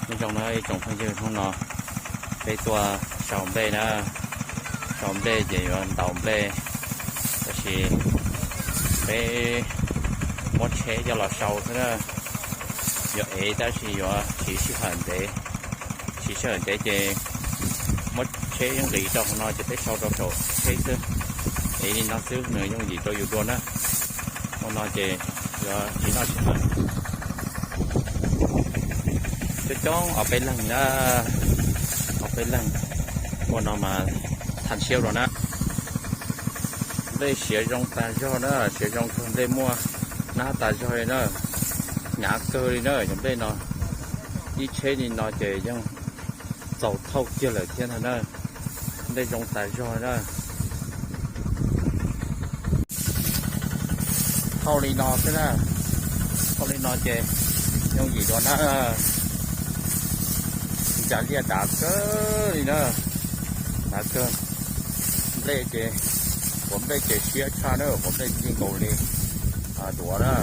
Nyob zoo na ib tsoom phooj ywg, hnub no peb tuaj sau nplej na. Sau nplej ces yuav ntaus nplej, tab sis peb muab tsheb coj los sau xwb na. Yuav ev tab sis yuav siv sij hawm ntev, siv sij hawm ntev ces muab tsheb nqis rau hauv no ces peb sau rau saum tsheb xwb. Ev li no xwb nws yooj yim rau yus dua na. Ua no ces yuav tsis noj tsis haus. Coob coob ob peb leeg na, ob peb leeg ua no mas thaj siab dua na. Nplej siav zoo tas zog na, siav zoo kawg, nplej muaj nab tas zog li na. Hnyav kawg li na cov nplej no, ib tsheb li no ces yeej txaus thauj kiag lawm thiab ntag na. Nplej zoo tas zog na. Thauj li no xwb na, thauj li no ces yooj yim dua na. Ntsa liaj dav kawg li na, dav kawg. Nplej ces, quav nplej ces siab tshaj na, quav nplej ci nkaus li duav na.